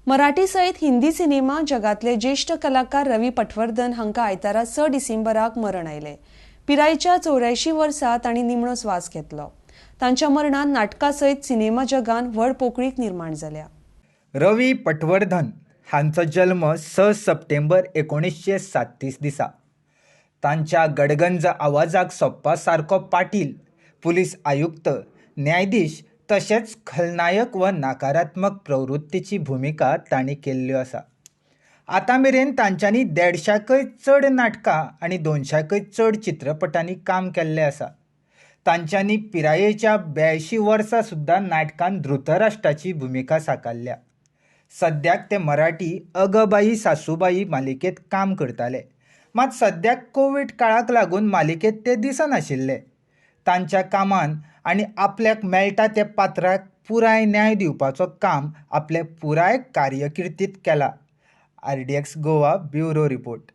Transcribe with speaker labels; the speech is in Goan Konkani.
Speaker 1: मराठी सयत हिंदी सिनेमा जगांतले ज्येश्ठ कलाकार रवी पटवर्धन हांकां आयतारा 6 डिसेंबराक मरण आयलें. पिरायेच्या 84 वर्सां तांणी निमणो स्वास घेतलो. तांच्या मरणान नाटका सयत सिनेमा जगान व्हड पोकळीक निर्माण जाल्या.
Speaker 2: रवी पटवर्धन हांचो जल्म 6 सप्टेंबर 1937 दिसा. तांच्या गडगंज आवाजाक सोबपा सारको पाटील, पुलीस आयुक्त, न्यायाधीश तशेंच खलनायक व नकारात्मक प्रवृत्तीची भुमिका तांणी केल्ल्यो आसा. आतां मेरेन तांच्यांनी देडशाकय चड नाटकां आनी 200कय चड चित्रपटांनी काम केल्लें आसा. तांच्यांनी पिरायेच्या 82 वर्सां सुद्दां नाटकान धृतराष्ट्राची भुमिका साकारल्या. सद्याक ते मराठी अगबाई सासूबाई मालिकेंत काम करताले. मात सद्याक कोवीड काळाक लागून मालिकेंत ते दिसनाशिल्ले. तांच्या कामान आनी आपल्याक मेळटा त्या पात्राक पुराय न्याय दिवपाचो काम आपले पुराय कार्यकिर्तीत केला. RDX Goa bureau report.